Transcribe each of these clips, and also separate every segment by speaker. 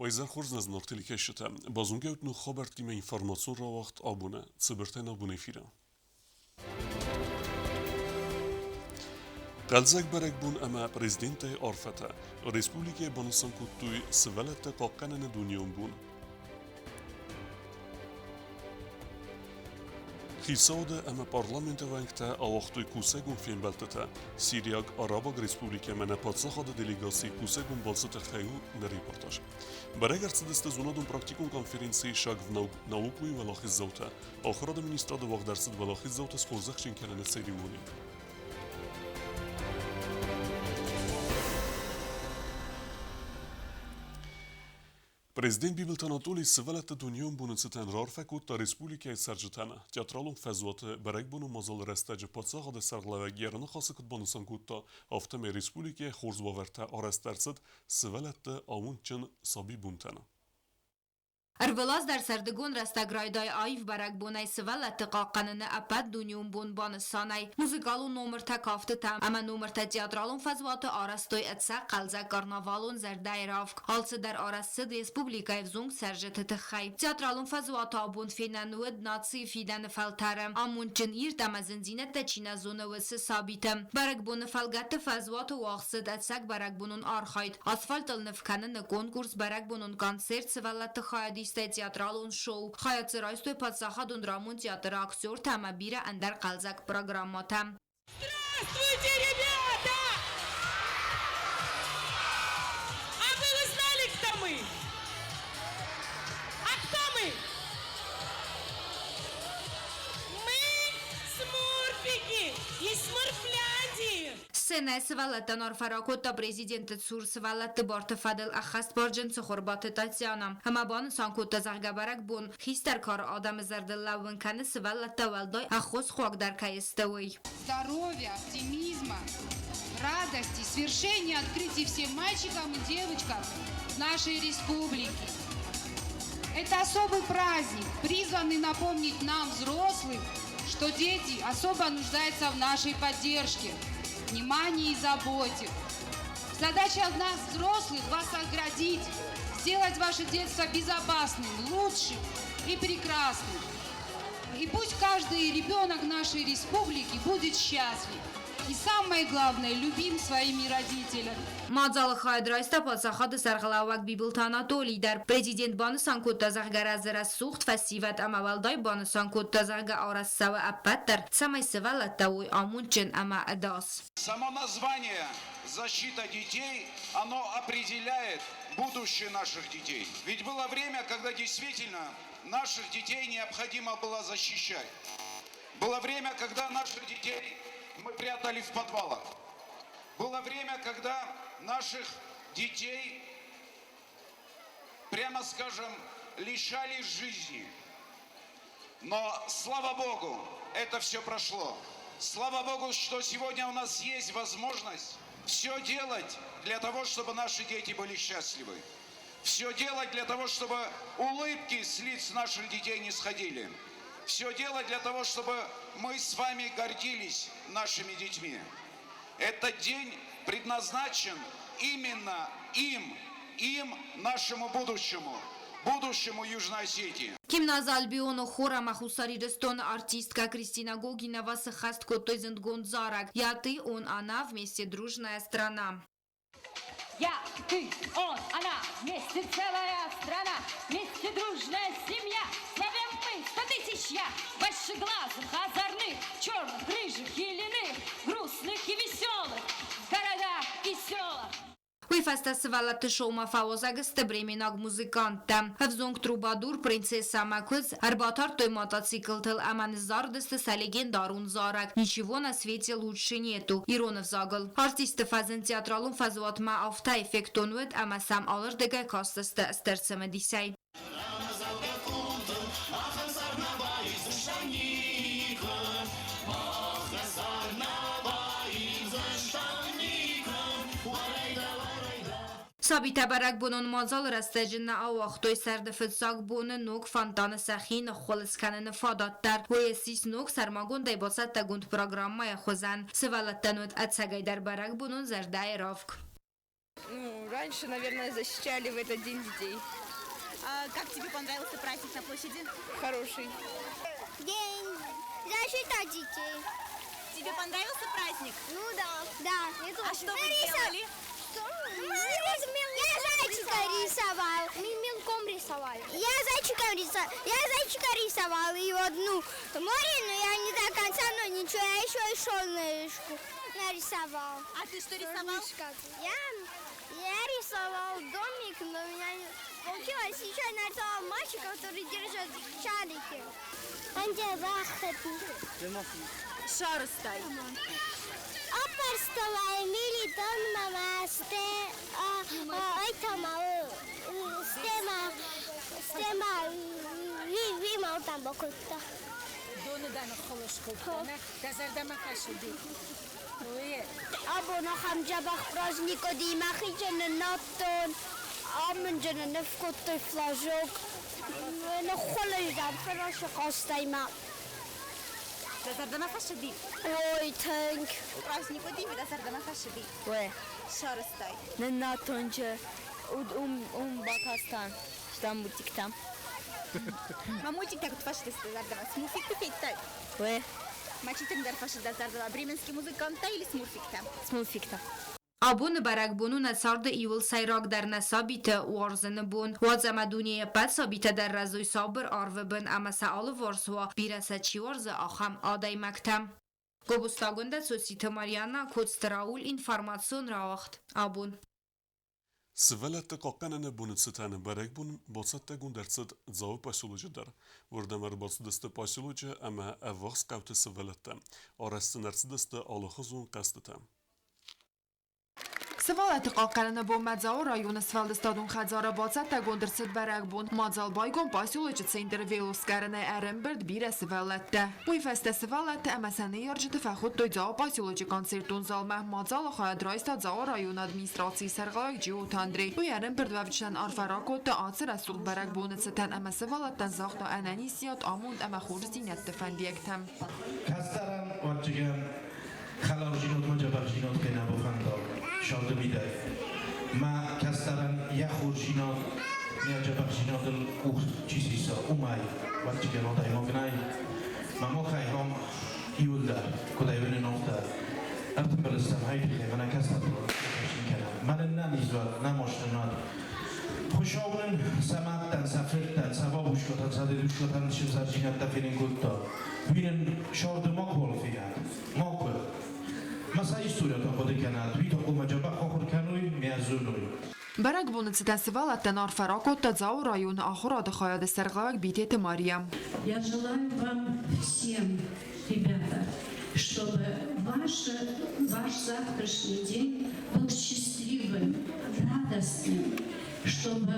Speaker 1: Уӕ изӕр хорз нӕ зынаргъ телекӕсджытӕ! Базонгӕ ут ног хабӕрттимӕ информацион рауагъд абоны цыбыртӕй нӕ абоны эфиры. Хъӕлдзӕг бӕрӕгбон ӕмӕ президентӕй арфӕтӕ. Республикӕйы банысан кодтой сывӕллӕттӕ хъахъхъӕныны дунеон бон. Хицауады ӕмӕ парламенты уӕнгтӕ ауагътой кусӕгон фембӕлдтытӕ. Сириаг Арабаг Республикӕмӕ нӕ паддзахады делегацийы кусӕгон балцы тыххӕй у нӕ репортаж. Бӕрӕг ӕрцыдысты зонадон-практикон конференцийы саг наукойы уӕлахиздзаутӕ. Ахуырады министрады уагъд ӕрцыд уӕлахиздзауты схорзӕхджын кӕныны церемони. Президент Бибылты Анатолий сывӕллӕтты дунеон боны цытӕн раарфӕ кодта республикӕйы цӕрджытӕн. Театралон фӕзуаты бӕрӕгбоны мадзалы рӕстӕджы паддзахады сӕргълӕууӕг йӕ раныхасы куыд банысан кодта, афтӕмӕй республикӕйы хорз уавӕртӕ арӕзт ӕрцыд сывӕллӕтты амондджын сабибонтӕн.
Speaker 2: Ӕрвылаз дӕр сӕрдыгон рӕстӕг райдайы аив бӕрӕгбонӕй сывӕллӕтты хъахъхъӕныны ӕппӕтдунеон бон банысанӕй. Музыкалон номыртӕ, кафтытӕ ӕмӕ номыртӕ театралон фӕзуаты арӕзтой ӕцӕг хъӕлдзӕг карнавалон зӕрдӕйы равг. Алцыдӕр арӕзт цыд республикӕйы ӕвзонг цӕрджыты тыххӕй. Театралон фӕзуаты абон фенӕн уыд нацийы фидӕны фӕлтӕры, амондджын ирд ӕмӕ зындзинӕдтӕ чи нӕ зоны, уыцы сабиты. Бӕрӕгбоны фӕлгӕтты фӕзуаты уагъд цыд ӕцӕг бӕрӕгбонон архайд. Асфальтыл ныв кӕныны конкурс, бӕрӕгбонон концерт, сывӕллӕтты хайадистӕй театралон шоу. Хайад дзы райстой паддзахадон драмон театры актертӕ ӕмӕ бирӕ ӕндӕр хъӕлдзӕг программӕтӕ.
Speaker 3: Здравствуйте, ребята! А вы узнали, кто мы? А кто мы? Мы смурфики из Смурфляндии!
Speaker 2: Сценӕйы сывӕллӕттӕн арфӕ ракодта президенты цур сывӕллӕтты барты фӕдыл ӕххӕстбарджын Цыхуырбаты Татьяна ӕмӕ банысан кодта, зӕгъгӕ, бӕрӕгбон хистӕр кары адӕмы зӕрдыл лӕууын кӕны сывӕллӕттӕ уӕлдай ӕххуысхъуагдӕр кӕй сты, уый.
Speaker 4: Здоровья, оптимизма, радости, свершения открытий всем мальчикам и девочкам нашей республики. Это особый праздник, призванный напомнить нам, взрослым, что дети особо нуждаются в нашей поддержке, внимании и заботе. Задача нас, взрослых, вас оградить, сделать ваше детство безопасным, лучшим и прекрасным. И пусть каждый ребенок нашей республики будет счастлив. И самое главное, любим своими родителями.
Speaker 2: Мадзалы хайад райста паддзахады сӕргълӕууӕг Бибылты Анатолий дӕр. Президент банысан кодта, зӕгъгӕ, разы рӕсугъд фӕсивӕд ӕмӕ уӕлдай банысан кодта, зӕгъгӕ, арӕзт цӕуы ӕппӕт дӕр, цӕмӕй сывӕллӕттӕ уой амондджын ӕмӕ ӕдас.
Speaker 5: Само название «Защита детей», оно определяет будущее наших детей. Ведь было время, когда действительно наших детей необходимо было защищать. Было время, когда наших детей мы прятали в подвалах. Было время, когда наших детей, прямо скажем, лишали жизни. Но, слава Богу, это все прошло. Слава Богу, что сегодня у нас есть возможность все делать для того, чтобы наши дети были счастливы. Все делать для того, чтобы улыбки с лиц наших детей не сходили. Все делать для того, чтобы мы с вами гордились нашими детьми. Этот день предназначен именно им, им, нашему будущему, будущему Южной Осетии.
Speaker 2: Гимназ Альбион-ы хор ӕмӕ Хуссар Ирыстоны артисткӕ Кристина Гогинова сыххӕст кодтой зындгонд зарӕг «Я, ты, он, она, вместе дружная страна».
Speaker 3: Я, ты, он, она, вместе целая страна, вместе дружная семья. Славим мы 100 тысяч я, большеглазых, озорных, черных, рыжих, иных, грустных и веселых, в городах и селах.
Speaker 2: Уый фӕстӕ сывӕллӕтты шоумӕ фӕуазӕг сты бременаг музыканттӕ. Ӕвзонг трубадур, принцесса ӕмӕ куыдз ӕрбатардтой мотоциклтыл ӕмӕ ныззарыдысты сӕ легендарон зарӕг «Ничего на свете лучше нету» ирон ӕвзагыл. Артистты фӕзынд театралон фӕзуатмӕ афтӕ эффектон уыд, ӕмӕ сӕм алырдыгӕй кастысты стыр цымыдисӕй. Сабитӕ бӕрӕгбонон мадзалы рӕстӕджы нӕ ауагътой сӕрды фыццаг боны ног фонтаны сӕхи ныххуылыдз кӕныны фадат дӕр. Уый ссис ног сӕрмагондӕй бацӕттӕгонд программӕйы хуызӕн. Сывӕллӕттӕн уыд ӕцӕгӕйдӕр бӕрӕгбонон зӕрдӕйы равг.
Speaker 6: Ну, раньше, наверное, защищали в этот день детей.
Speaker 7: А как тебе понравился праздник на площади?
Speaker 6: Хороший.
Speaker 8: День защиты детей.
Speaker 7: Тебе понравился праздник?
Speaker 8: Ну да. Да.
Speaker 7: А что вы делали?
Speaker 8: Что? Я зайчика рисовал. Мы мелком рисовали. Я зайчика рисовал. Я зайчика рисовал и одну море, но я не до конца, но ничего, я еще и солнышку нарисовал.
Speaker 7: А ты что рисовал?
Speaker 8: Я рисовал домик, но у меня не получилось. Еще я нарисовал мальчика, который держит шарики.
Speaker 7: Сарӕзтай.
Speaker 8: Аппӕрста мили донмӕ сте айтама стема стема ви ма там бакодта.
Speaker 9: Доны дӕ ныххуылыс кодта, нӕ? Дӕ зӕрдӕмӕ фӕцыди?
Speaker 8: Абон ахӕм дзӕбӕх праздник уыди, мӕхицӕн ныннадтон, амынджы ныв кодтой флажок, ныххуылыс дӕн фӕрасы хъазтӕй ма.
Speaker 7: Дӕ зӕрдӕмӕ фӕцыди?
Speaker 8: Ой, тынг.
Speaker 7: Праздник уыди, дӕ зӕрдӕмӕ фӕцыди?
Speaker 6: Уэ.
Speaker 7: Сарӕзтай.
Speaker 6: Ныннадтон ум бакастӕн, стӕм мультиктӕм.
Speaker 7: Ма мультиктӕ куыд фӕцыдысты зӕрдӕмӕ? Смурфикты федтай?
Speaker 6: Уэ.
Speaker 7: Ма чи тынгдӕр фӕцыд дӕ зӕрдӕмӕ, Бременские музыканттӕ или смурфиктӕ?
Speaker 6: Смурфиктӕ.
Speaker 2: Абоны бӕрӕгбон у нӕ царды иууыл сӕйрагдӕр нӕ сабиты уарзыны бон. Уадз ӕмӕ дунейы ӕппӕт сабитӕ дӕр рӕзой сабыр арвы бын ӕмӕ сӕ алыварс уа, бирӕ сӕ чи уарзы, ахӕм адӕймӕгтӕ. Гобозты Агуындӕ, Цоциты Марьяна, Коцты Рауль, информацион рауагъд. Абон.
Speaker 1: Сывӕллӕтты хъахъхъӕныны боны цытӕн бӕрӕгбон бацӕттӕгонд ӕрцыд Дзауы поселочы дӕр. Уырдӕм ӕрбацыдысты поселочы ӕмӕ ӕввахс хъӕуты сывӕллӕттӕ. Арӕзт сын ӕрцыдысты алыхуызон хъӕзтытӕ.
Speaker 10: Сывӕллӕтты хъахъхъӕныны бонмӕ Дзауы районы сфӕлдыстадон хӕдзары бацӕттӕгонд ӕрцыд бӕрӕгбон. Мадзал байгом поселочы центры велоскъӕрынӕй ӕрӕмбырд бирӕ сывӕллӕттӕ. Уый фӕстӕ сывӕллӕттӕ ӕмӕ сӕ ныййарджыты фӕхуыдтой Дзауы поселочы концертон залмӕ. Мадзалы хайад райста Дзауы районы администрацийы сӕргълӕууӕг Джиоты Андрей. Уый ӕрӕмбырдуӕвджытӕн арфӕ ракодта ацы рӕсугъд бӕрӕгбоны цытӕн ӕмӕ сывӕллӕттӕн загъта ӕнӕниздзинад, амонд ӕмӕ хорздзинӕдты фӕндиӕгтӕ.
Speaker 11: Кӕстӕрӕн уӕрджигӕн хӕларджинод ма дзӕбӕхджинод ке нӕ бофӕндаг сӕрды мидӕг. Мӕ кӕстӕрӕн йӕ хорздзинад, йӕ дзӕбӕхдзинадыл къух чи сиса, уымӕй уӕрджигӕн адӕймаг нӕй. Мӕ махӕй ам иуылдӕр, куыд ӕй уынын, афтӕ ӕртымбыл стӕм хай тыххӕй, мӕнӕ кӕстӕртыл кӕсын кӕнӕм. Мӕнӕн нӕ низвӕд, нӕ маст над. Хуыцау нын сӕ мӕдтӕн, сӕ фырттӕн, сӕ бабушкатӕн, сӕ дедушкатӕн сывзӕрдзинӕдтӕ фенын кодта. Уый нын сӕрды макуал фенӕд. Макуы. Ма сӕ историятӕ хъуыды кӕнӕд, уый та хъуамӕ дзӕбӕх ахуыр кӕной, ме зоной.
Speaker 10: Бӕрӕгбоны цытӕн сывӕллӕттӕн арфӕ ракодта Дзауы районы ахуырады хайады сӕргълӕууӕг Битеты Мария.
Speaker 12: Я желаю вам всем, ребята, чтобы ваш завтрашний день был счастливым, радостным, чтобы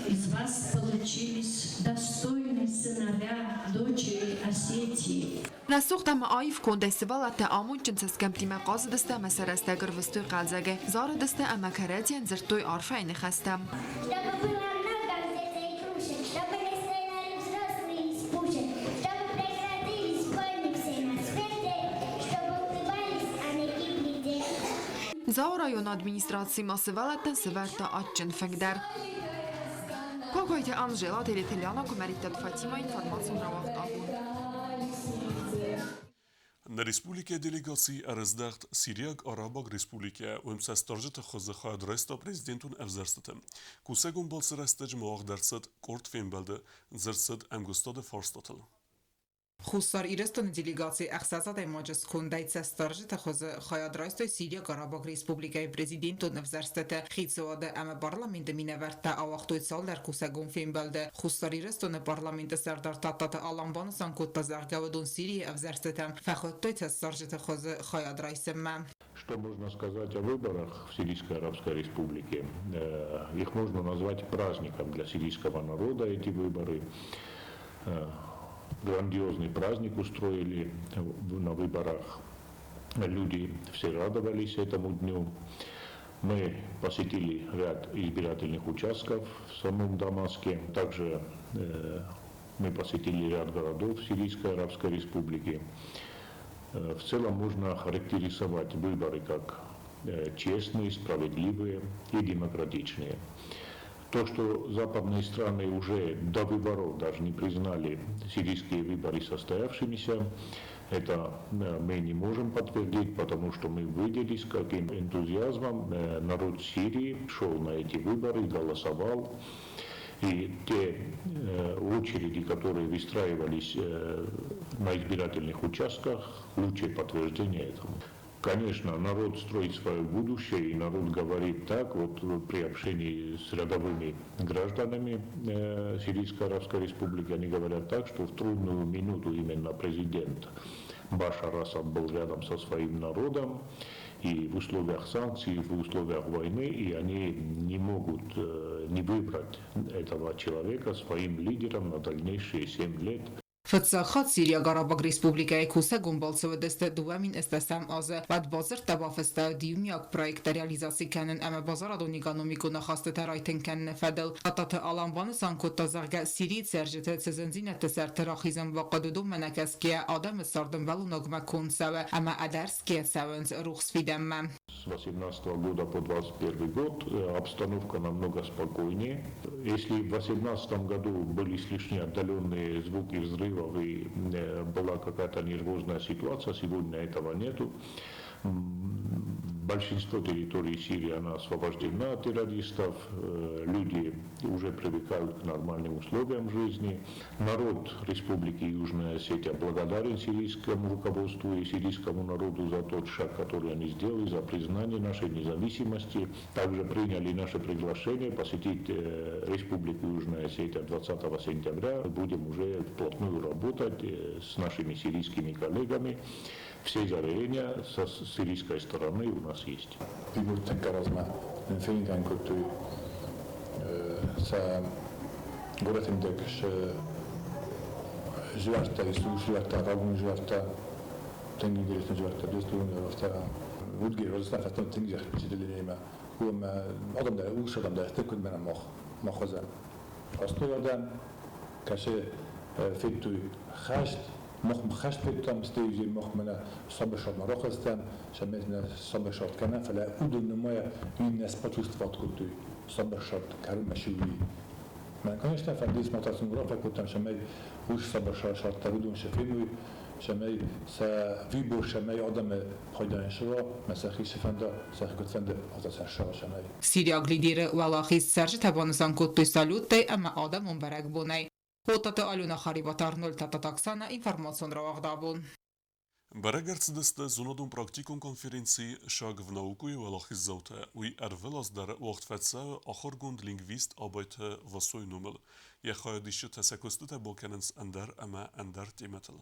Speaker 12: из вас получились достойные сыновья, дочери Осетии.
Speaker 10: Рӕсугъд ӕмӕ аив кондӕй сывӕллӕттӕ амондджын цӕсгӕмттимӕ хъазыдысты ӕмӕ сӕ рӕстӕг ӕрвыстой хъӕлдзӕгӕй, зарыдысты ӕмӕ кӕрӕдзийӕн дзырдтой арфӕйы ныхӕстӕ.
Speaker 8: Чтобы было много где-то игрушек, чтобы не стреляли взрослые из пушек, чтобы прекратились войны все на свете, чтобы улыбались, а не гибли дети.
Speaker 10: Дзауы районы администраци ма сывӕллӕттӕн сӕвӕрдта адджын фынг дӕр. Кокойты Анжела, Телеты Лиана, Куымӕридтаты Фатима, информацион рауагъд абон.
Speaker 1: Нӕ республикӕйы делегаци ӕрыздӕхт Сириаг Арабаг Республикӕйӕ, уым цӕстдарджыты хуызы хайад райста президентон ӕвзӕрстыты. Кусӕгон балцы рӕстӕджы ма уагъд ӕрцыд къорд фембӕлды, дзырд цыд ӕмгуыстады фарстатыл.
Speaker 13: Хуссар Ирыстоны делегаци ӕхсӕз адӕймаджы скондӕй цӕстдарджыты хуызы хайад райстой Сириаг Арабаг Республикӕйы президентон ӕвзӕрстыты. Хицауады ӕмӕ парламенты минӕвӕрттӕ ауагътой цалдӕр кусӕгон фембӕлды. Хуссар Ирыстоны парламенты сӕрдар Тадтаты Алан банысан кодта, зӕгъгӕ, уыдон Сирийы ӕвзӕрстытӕм фӕхуыдтой цӕстдарджыты хуызы хайад райсынмӕ.
Speaker 14: Что можно сказать о выборах в Сирийской Арабской Республике? Их можно назвать праздником для сирийского народа, эти выборы. Грандиозный праздник устроили на выборах. Люди все радовались этому дню. Мы посетили ряд избирательных участков в самом Дамаске. Также мы посетили ряд городов Сирийской Арабской Республики. В целом можно характеризовать выборы как честные, справедливые и демократичные. То, что западные страны уже до выборов даже не признали сирийские выборы состоявшимися, это мы не можем подтвердить, потому что мы видели, с каким энтузиазмом народ Сирии шел на эти выборы, голосовал. И те очереди, которые выстраивались на избирательных участках, лучшее подтверждение этому. Конечно, народ строит свое будущее, и народ говорит так, вот при общении с рядовыми гражданами Сирийской Арабской Республики, они говорят так, что в трудную минуту именно президент Башар Асад был рядом со своим народом, и в условиях санкций, и в условиях войны, и они не могут не выбрать этого человека своим лидером на дальнейшие 7 лет.
Speaker 13: Фыццаг хатт Сириаг Арабаг Республикӕйы кусӕгон балцы уыдысты 2008 азы. Уӕд бадзырдтӕ бафыстӕуыд иумиаг проекттӕ реализаци кӕнын ӕмӕ базарадон-экономикон ахастытӕ райтынг кӕныны фӕдыл. Тадтаты Алан банысан кодта, зӕгъгӕ, Сирийы цӕрджыты цы зындзинӕдты сӕрты рахизын бахъуыд, уыдонмӕ нӕ кӕсгӕйӕ, адӕмы цард ӕмбӕлонагмӕ конд цӕуы ӕмӕ ӕдӕрсгӕ цӕуынц рухс фидӕнмӕ.
Speaker 14: С 18 года по 21 год обстановка намного спокойнее. Если в 18 году были слышны отдаленные звуки взрывов и была какая-то нервозная ситуация, сегодня этого нету. Большинство территории Сирии, она освобождена от террористов, люди уже привыкают к нормальным условиям жизни. Народ Республики Южная Осетия благодарен сирийскому руководству и сирийскому народу за тот шаг, который они сделали, за признание нашей независимости. Также приняли наше приглашение посетить Республику Южная Осетия 20 сентября. Будем уже вплотную работать с нашими сирийскими коллегами. Все заверения со сирийской стороны у нас есть.
Speaker 15: مخ بيتم ستيجي مخ منا صبشات مراخستم شمتنا صبشات كنا فلا أدن نمايا الناس بتوست كنت صبشات كرم مشوي ما كانش تفرديس ما تصنع كنت شمي وش صبشات شات تردون شفينوي شمي سفيبو شمي آدم پایدان شوا مسخی شفندا سخی كتفند هذا شوا شمي
Speaker 13: Сириаг лидеры уӕлахиз цӕрджытӕ банысан кодтой салюттӕй ӕмӕ адӕмон бӕрӕгбонӕй. Хъотаты Алена, Харибаты Арнольд, Тадтаты Оксана, информацион рауагъд Абон.
Speaker 1: Бӕрӕг ӕрцыдысты зонадон-практикон конференци «Шаг в науку»-йы уӕлахиздзаутӕ. Уый ӕрвылаз дӕр уагъд фӕцӕуы ахуыргонд лингвист Абайты Васойы номыл. Йӕ хайадисджытӕ сӕ куыстытӕ бакӕнынц ӕндӕр ӕмӕ ӕндӕр темӕтыл.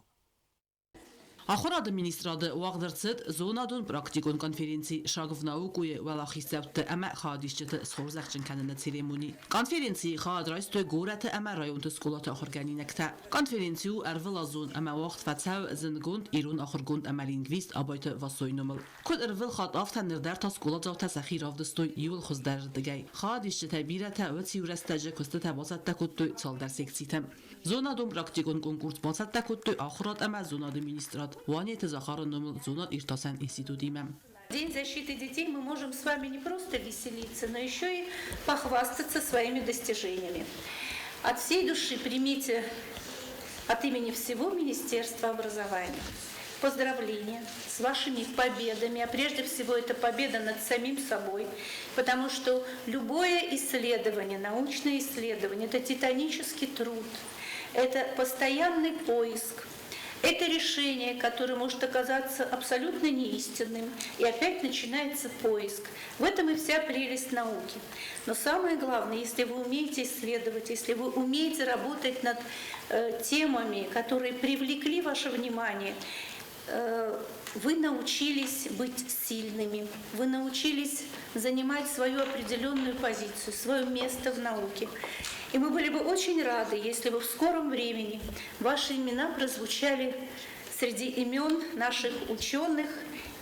Speaker 16: Ахуырады министрады уагъд ӕрцыд зонадон-практикон конференци «Шаг в науку»-йы уӕлахиздзӕутты ӕмӕ хайадисджыты схорзӕхджын кӕныны церемони. Конференцийы хайад райстой горӕты ӕмӕ районты скъолаты ахуыргӕнинӕгтӕ. Конференци у ӕрвылазон ӕмӕ уагъд фӕцӕуы зындгонд ирон ахуыргонд ӕмӕ лингвист Абайты Васойы номыл. Куыд ӕрвылхатт, афтӕ ныр дӕр та скъоладзаутӕ сӕхи равдыстой иууыл хуыздӕрырдыгӕй. Хайадисджытӕй бирӕтӕ уыцы-иу рӕстӕджы куыстытӕ бацӕттӕ кодтой цалдӕр секцитӕм. Зонадон-практикон конкурс бацӕттӕ кодтой Ахуырад ӕмӕ зонады министрад Уанеты Захары номыл зонад-иртасӕн институтимӕ.
Speaker 17: День защиты детей мы можем с вами не просто веселиться, но еще и похвастаться своими достижениями. От всей души примите от имени всего Министерства образования поздравления с вашими победами, а прежде всего это победа над самим собой, потому что любое исследование, научное исследование – это титанический труд, это постоянный поиск, это решение, которое может оказаться абсолютно неистинным, и опять начинается поиск. В этом и вся прелесть науки. Но самое главное, если вы умеете исследовать, если вы умеете работать над темами, которые привлекли ваше внимание, вы научились быть сильными, вы научились занимать свою определенную позицию, свое место в науке. И мы были бы очень рады, если бы в скором времени ваши имена прозвучали среди имен наших ученых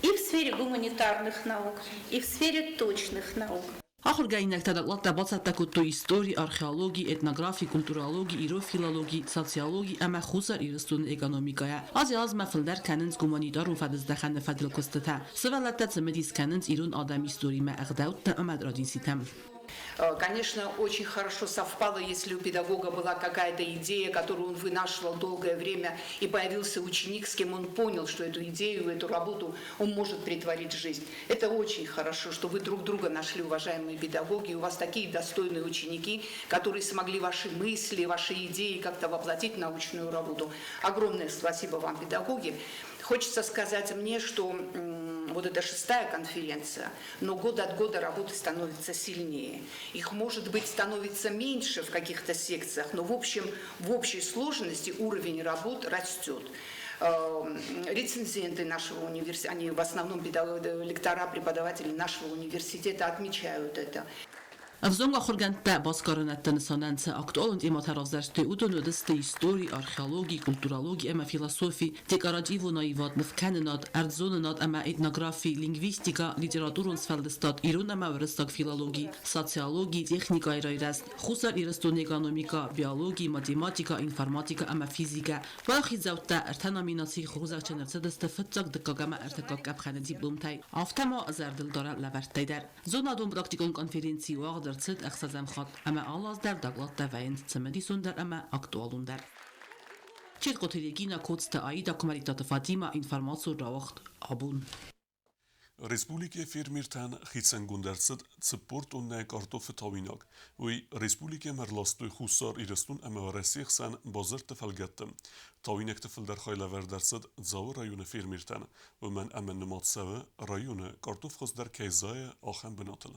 Speaker 17: и в сфере гуманитарных наук, и в сфере точных наук.
Speaker 16: Ахуыргӕнинӕгтӕ докладтӕ бацӕттӕ кодтой истори, археологи, этнографи, культурологи, ирон филологи, социологи ӕмӕ Хуссар Ирыстоны экономикӕйӕ. Азӕй-азмӕ фылдӕр кӕнынц гуманитарон фӕдыздӕхӕны фӕдыл куыстытӕ. Сывӕллӕттӕ цымыдис кӕнынц ирон адӕмы историмӕ, ӕгъдӕуттӕ ӕмӕ традицитӕм.
Speaker 18: Конечно, очень хорошо совпало, если у педагога была какая-то идея, которую он вынашивал долгое время, и появился ученик, с кем он понял, что эту идею, эту работу он может претворить в жизнь. Это очень хорошо, что вы друг друга нашли, уважаемые педагоги, у вас такие достойные ученики, которые смогли ваши мысли, ваши идеи как-то воплотить в научную работу. Огромное спасибо вам, педагоги. Хочется сказать мне, что вот это шестая конференция, но год от года работы становится сильнее. Их, может быть, становится меньше в каких-то секциях, но в общей сложности уровень работ растет. Рецензенты нашего университета, они в основном лектора, преподаватели нашего университета отмечают это.
Speaker 16: Ӕвзонг ахуыргӕндтӕ басгарынӕдты нысанӕн цы актуалон темӕтӕ равзӕрстой, уыдон уыдысты истори, археологи, культурологи ӕмӕ философи, декоративон аивад, нывкӕнынад, ӕрдззонынад ӕмӕ этнографи, лингвистикӕ, литературон сфӕлдыстад, ирон ӕмӕ уырыссаг филологи, социологи, техникӕйы райрӕзт, Хуссар Ирыстоны экономикӕ, биологи, математикӕ, информатикӕ ӕмӕ физикӕ. Уӕлахиздзӕуттӕ ӕртӕ номинацийы хорзӕхджын ӕрцыдысты фыццаг, дыккаг ӕмӕ ӕртыккаг къӕпхӕны дипломтӕй, афтӕ ма зӕрдылдарӕн лӕвӕрттӕй дӕр. Зонадон-практикон конференци уагъд ӕрцыд ӕхсӕзӕм хатт, ӕмӕ алы аз дӕр докладтӕ вӕййынц цымыдисондӕр ӕмӕ актуалондӕр. Чертхъоты Регина, Коцты Аида, Куымӕридтаты Фатимӕ, информацион рауагъд абон.
Speaker 1: Республикӕйы фермертӕн хицӕнгонд ӕрцыд 40 тоннӕ картофы тауинаг. Уый республикӕмӕ ӕрластой Хуссар Ирыстон ӕмӕ Уӕрӕсейы хсӕн бадзырдты фӕлгӕтты. Тауинӕгты фылдӕр хай лӕвӕрд ӕрцыд Дзауы районы фермертӕн, уымӕн ӕмӕ нымад цӕуы, районы картоф хуыздӕр кӕй зайы, ахӕм бынатыл.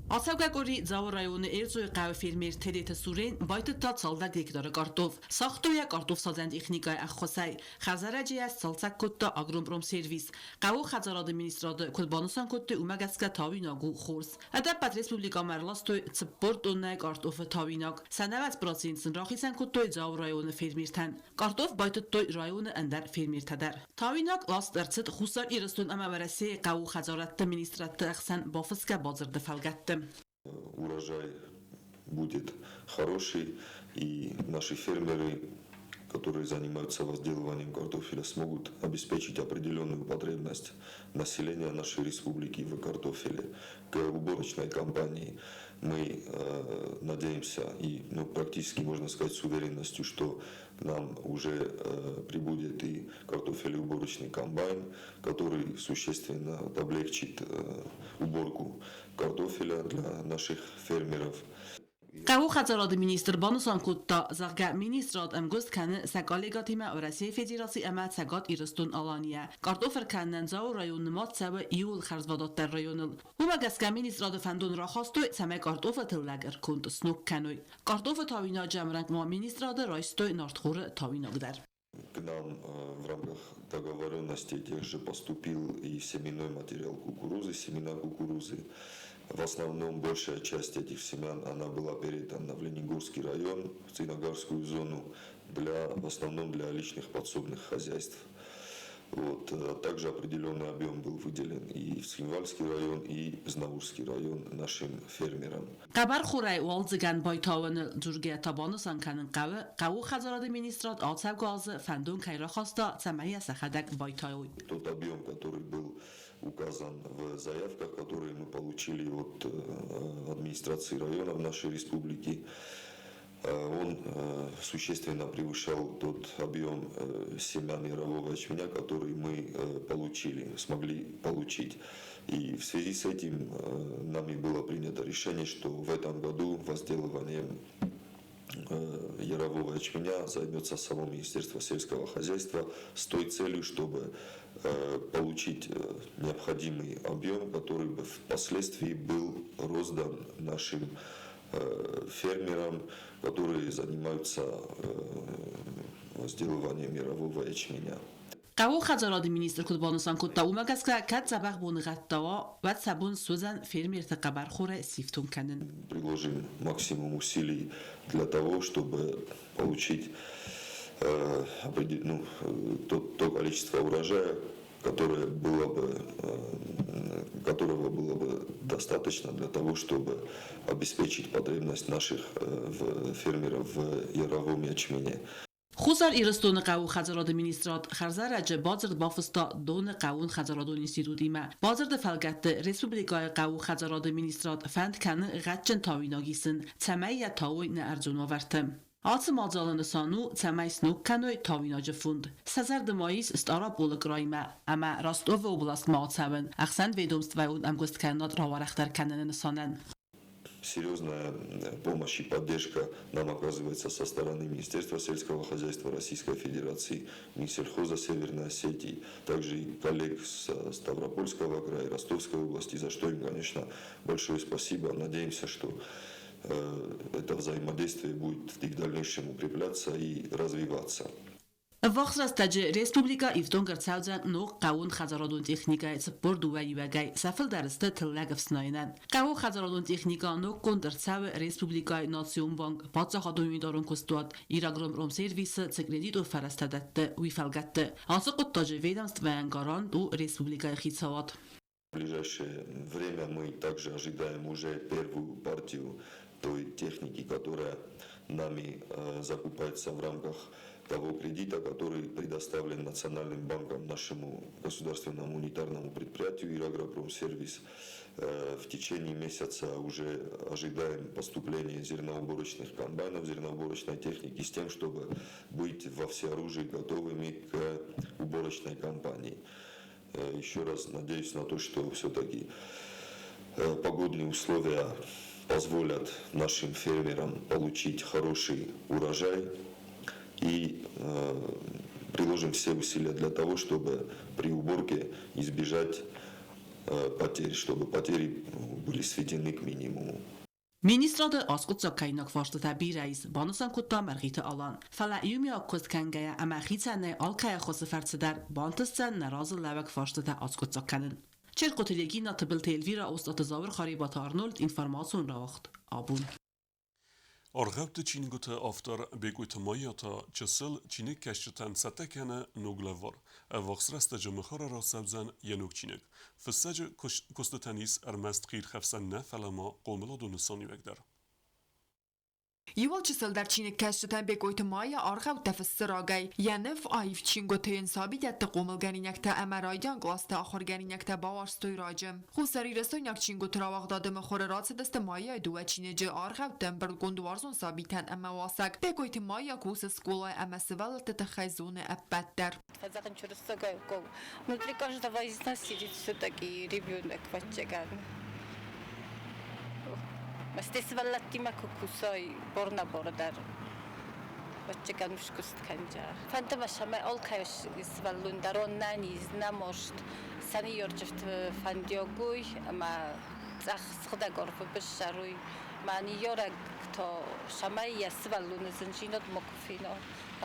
Speaker 16: Ацӕугӕ къуыри Дзауы районы Эрцъойы хъӕуы фермер Тедеты Сурен байтыдта цалдӕр гектары картоф. Сагътой йӕ картофсадзӕн техникӕйы ӕххуысӕй. Хӕрзӕрӕджы йӕ сцалцӕг кодта Агропромсервис. Хъӕуы хӕдзарады министрады куыд банысан кодтой, уымӕ гӕсгӕ тауинаг у хорз. Ӕдӕппӕт республикӕмӕ ӕрластой 40 тоннӕйы картофы тауинаг. Сӕ 90% сын рахицӕн кодтой Дзауы районы фермертӕн. Картоф байтыдтой районы ӕндӕр фермертӕ дӕр. Тауинаг ласт ӕрцыд Хуссар Ирыстон ӕмӕ Уӕрӕсейы хъӕуы хӕдзарадты министрадты ӕхсӕн бафысгӕ бадзырды фӕлгӕтты.
Speaker 19: Урожай будет хороший, и наши фермеры, которые занимаются возделыванием картофеля, смогут обеспечить определенную потребность населения нашей республики в картофеле. К уборочной кампании мы надеемся и, ну, практически можно сказать с уверенностью, что к нам уже прибудет и картофелеуборочный комбайн, который существенно облегчит уборку картофеля для наших фермеров.
Speaker 16: Хъӕуы хӕдзарады министр банысан кодта, зӕгъгӕ, министрад ӕмгуыст кӕны сӕ коллегӕтимӕ Уӕрӕсейы Федераци ӕмӕ Цӕгат Ирыстон-Аланийӕ. Картоф ӕркӕнынӕн Дзауы район нымад цӕуы иууыл хӕрзвадатдӕр районыл. Уымӕ гӕсгӕ министрады фӕндон рахастой, цӕмӕй картофы тыллӕг ӕрконд сног кӕной. Картофы тауинаджы ӕмрӕнхъ ма министрады райстой нартхоры тауинаг дӕр.
Speaker 19: К нам в рамках договоренности тех же поступил и семенной материал кукурузы, семена кукурузы. В основном большая часть этих семян, она была передана в Ленингорский район, в Цинагарскую зону, в основном для личных подсобных хозяйств. Вот. Также определенный объем был выделен и в Цхинвальский район, и в Знаурский район нашим фермерам.
Speaker 16: Хъӕбӕрхорӕй уалдзыгӕн байтауыны дзургӕ та банысан кӕнын хъӕуы, хъӕуы хӕдзарады министрад ацӕугӕ азы фӕндон кӕй рахаста, цӕмӕй йӕ сӕхӕдӕг байтайой.
Speaker 19: Тот объем, который был указан в заявках, которые мы получили от администрации района в нашей республике, он существенно превышал тот объем семян ярового ячменя, который мы смогли получить. И в связи с этим нами было принято решение, что в этом году возделыванием ярового ячменя займется само Министерство сельского хозяйства с той целью, чтобы получить необходимый объем, который бы впоследствии был роздан нашим фермерам, которые занимаются возделыванием ярового ячменя.
Speaker 16: Хъӕуы хӕдзарады министр куыд банысан кодта, уымӕ гӕсгӕ кӕд дзӕбӕх боныгъӕдтӕ уа, уӕд сӕ бон суыдзӕн фермерты хъӕбӕрхорӕй сифтонг кӕнын.
Speaker 19: Приложим максимум усилий для того, чтобы получить то количество урожая, которое было бы, которого было бы достаточно для того, чтобы обеспечить потребность наших фермеров в яровом ячмене.
Speaker 16: Хуссар Ирыстоны хъӕууон хӕдзарады министрад хӕрзӕрӕджы бадзырд бафыста Доны хъӕууон хӕдзарадон институтимӕ. Бадзырды фӕлгӕтты республикӕйы хъӕууон хӕдзарады министрад фӕнд кӕны гъӕдджын тауинаг исын, цӕмӕй йӕ тауой нӕ ӕрдзон уавӕрты. Ацы мадзалы нысан у, цӕмӕй сног кӕной тауинаджы фонд. Сӕ зӕрды ма ис Стъараполы краймӕ ӕмӕ Ростовы областмӕ ацӕуын, ӕхсӕнведомствӕйон ӕмгуысткӕнынад рауӕрӕхдӕр кӕныны нысанӕн.
Speaker 19: Серьезная помощь и поддержка нам оказывается со стороны Министерства сельского хозяйства Российской Федерации, Минсельхоза Северной Осетии, также и коллег с Ставропольского края, Ростовской области, за что им, конечно, большое спасибо. Надеемся, что это взаимодействие будет и в дальнейшем укрепляться и развиваться.
Speaker 16: Ӕввахс рӕстӕджы республикӕ ифтонг ӕрцӕудзӕн ног хъӕууон хӕдзарадон техникӕйы 42 иуӕгӕй, сӕ фылдӕр сты тыллӕг ӕфснайынӕн. Хъӕууон хӕдзарадон техникӕ ноггонд ӕрцӕуы республикӕйы Национ банк, паддзахадон унитарон куыстуат, Ирагропромсервисы цы кредитон фӕрӕзтӕ дӕтты, уый фӕлгӕтты. Ацы хъуыддаджы ведомствӕйӕн гарант у республикӕйы хицауад.
Speaker 19: В ближайшее время мы также ожидаем уже первую партию той техники, которая нами закупается в рамках того кредита, который предоставлен Национальным банком нашему государственному унитарному предприятию «Ирагропромсервис». В течение месяца уже ожидаем поступления зерноуборочных комбайнов, зерноуборочной техники с тем, чтобы быть во всеоружии готовыми к уборочной кампании. Еще раз надеюсь на то, что все-таки погодные условия позволят нашим фермерам получить хороший урожай и приложим все усилия для того, чтобы при уборке избежать потерь, чтобы потери были сведены к минимуму.
Speaker 16: Министрады аскъуыддзагкӕнинаг фарстытӕ бирӕ ис, банысан кодта Мӕргъиты Алан. Фӕлӕ иумиаг куыст кӕнгӕйӕ ӕмӕ хицӕнӕй алкӕй ӕххуысы фӕрцы дӕр бантысдзӕн нӕ разылӕууӕг фарстытӕ аскъуыддзаг кӕнын. Черкъоты Регина, Тыбылты Эльвира, Остъаты Зауыр, Харебаты Арнольд, информацион рауагъд Абон.
Speaker 1: Аргъӕутты чингуыты автор Бекъойты Майя та чысыл чиныгкӕсджытӕн цӕттӕ кӕны ног лӕвар. Ӕввахс рӕстӕджы мыхуыры рацӕудзӕн йӕ ног чиныг. Фыссӕджы куыстытӕн ис ӕрмӕст хиирхӕфсӕн нӕ, фӕлӕ ма хъомыладон нысаниуӕг дӕр.
Speaker 10: Иууыл чысылдӕр чиныгкӕсджытӕн Бекъойты Майя аргъӕуттӕ фыссы рагӕй. Йӕ ныв аив чингуыты йын сабидӕтты хъомылгӕнинӕгтӕ ӕмӕ райдиан къласты ахуыргӕнинӕгтӕ бауарзтой раджы. Хуссарирыстойнаг чингуыты рауагъдады мыхуыры рацыдысты Майяйы дыууӕ чиныджы аргъӕуттӕ ӕмбырдгонд уарзон сабитӕн ӕмӕ уасӕг. Бекъойты Майя кусы скъолайы ӕмӕ сывӕллӕтты тыххӕй зоны ӕппӕт дӕр.
Speaker 20: Внутри каждого из нас сидит все-таки ребенок ӕвӕццӕгӕн. Стӕй сывӕллӕттимӕ куы кусай бор-нӕ-бор дӕр, ӕвӕццӕгӕн скуыст кӕнджа. Фӕнды мӕ, цӕмӕй алкӕй сывӕллон дӕр он нӕниз, нӕмост, сӕ ныййарджыты фӕндиаг уой ӕмӕ цъӕх сыгъдӕг арвы быссӕрой. Мӕ ныййарӕг та цӕмӕй йӕ сывӕллоны зындзинад макуы фена.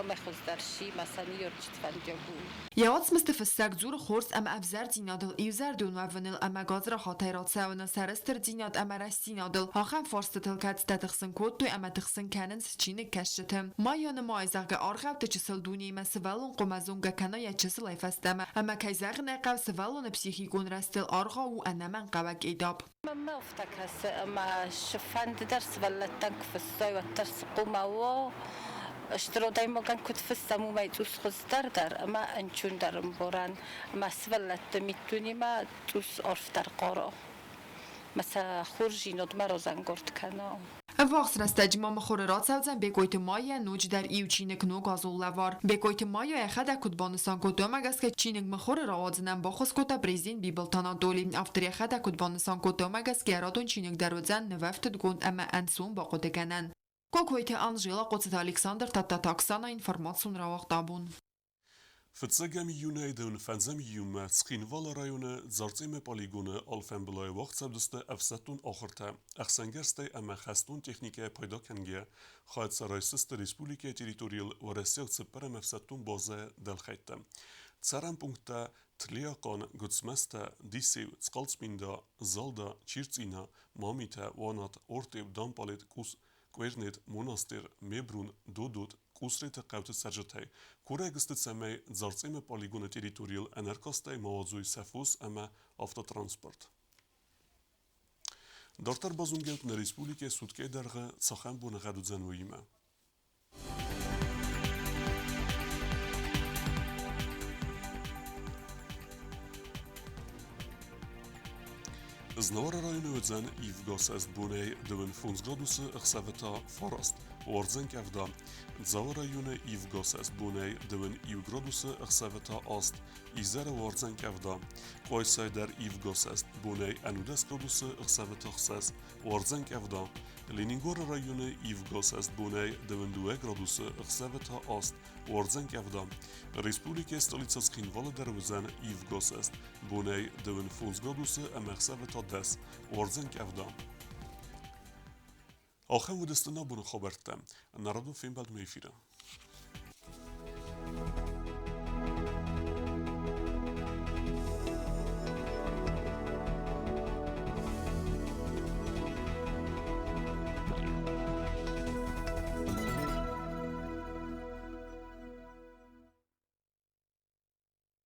Speaker 20: Ӕмӕ хуыздӕр сси мӕ сӕ ныййарджыты фӕндиаг у.
Speaker 10: Йӕ уацмысты фыссӕг дзуры хорз ӕмӕ ӕвзӕрдзинадыл, иузӕрдион уӕвыныл ӕмӕ гадзрахатӕй рацӕуыныл, сӕрыстырдзинад ӕмӕ рӕстдзинадыл, ахӕм фарстытыл кӕцытӕ тыхсын кодтой ӕмӕ тыхсын кӕнынц чиныгкӕсджыты. Ма йӕ нымайы, зӕгъгӕ, аргъӕутты чысыл дунеимӕ сывӕллон хъуамӕ зонгӕ кӕна йӕ чысылӕй фӕстӕмӕ, ӕмӕ кӕй зӕгъын ӕй хъӕуы, сывӕллоны психикон рӕзтыл аргъау у ӕнӕмӕнгхъӕуӕг этап.
Speaker 20: Мӕнмӕ афтӕ кӕсы, ӕмӕ цыфӕнды дӕр сывӕллӕттӕн куы фыссой, уӕддӕр цы хъуамӕ уа, стыр адӕймагӕн куыд фыссӕм, уымӕй цъус хуыздӕр дӕр ӕмӕ ӕнцондӕр ӕмбарӕн, ӕмӕ сывӕллӕтты миддунемӕ цъус арфдӕр хъара, ӕмӕ сӕ хорздзинадмӕ разӕнгард кӕна.
Speaker 10: Ӕввахс рӕстӕджы ма мыхуыры рацӕудзӕн Бекъойты Майя ноджыдӕр иу чиныг Ног азон лӕвар. Бекъойты Майя йӕхӕдӕг куыд банысан кодта, уымӕ гӕсгӕ чиныг мыхуыры рауадзынӕн баххуыс кодта президент Бибылты Анатоли. Автор йӕхӕдӕг куыд банысан кодта, уымӕ гӕсгӕ радон чиныг дӕр уыдзӕн нывӕфтыдгонд ӕмӕ ӕнцон бахъуыдыгӕнӕн. Кокойты Анжела, Хъоцыты Александр, Тадтаты Оксана, информацион рауагъд абон.
Speaker 1: Фыццӕгӕм июнӕй дын фӕндзӕм июнмӕ Цхинвалы районы Дзарцъемы полигоны алфӕмбылай уагъд цӕудысты ӕфсӕддон ахуыртӕ, ӕхсӕнгӕрзтӕй ӕмӕ хӕстон техникӕйӕ пайда кӕнгӕйӕ, хайад сӕ райсдзысты республикӕйы территорийыл уӕрӕсейаг цыппӕрӕм ӕфсӕддон базӕйы дӕлхӕйттӕ. Цӕрӕн пункттӕ Тлиахъан, Гуыцмӕзтӕ, Дисеу, Цхъалцминда, Залда, Чирцъина, Мамитӕ, Уанат, Ортъеу, Дампалет, Къус, Къвернет, Монастъер, Мебрун, Додот, Къусреты хъӕуты цӕрджытӕй. Курӕг сты, цӕмӕй Дзарцъемы полигоны территорийыл ӕнӕркастӕй ма уадзой сӕ фос ӕмӕ автотранспорт. Дарддӕр базонгӕ нӕ республикӕйы суткӕйы дӕргъы цахӕм боныгъӕд уыдзӕн, уыимӕ. Знауыры районы уыдзӕн ивгӕ сӕст бонӕй 25 градусы, ӕхсӕвы та 9. Уардзӕн къӕвда. Дзауы районы ивгӕ сӕст бонӕй 21 градусы, ӕхсӕвы та 8. Изӕры уардзӕн къӕвда. Къуайсайы дӕр ивгӕ сӕст бонӕй 11 градусы, ӕхсӕвы та 6. Уардзӕн къӕвда. Ленингоры районы ивгӕ сӕст бонӕй 22 градусы, ӕхсӕвы та 8. Уардзӕн къӕвда. Республикӕйы столицӕ Цхинвалы дӕр уыдзӕн ивгӕ сӕст бонӕй 25 градусы ӕмӕ ӕхсӕвы та 10. Уардзӕн къӕвда. Ахӕм уыдысты нӕ боны хабӕрттӕ. Народон фембӕлдмӕ эфиры.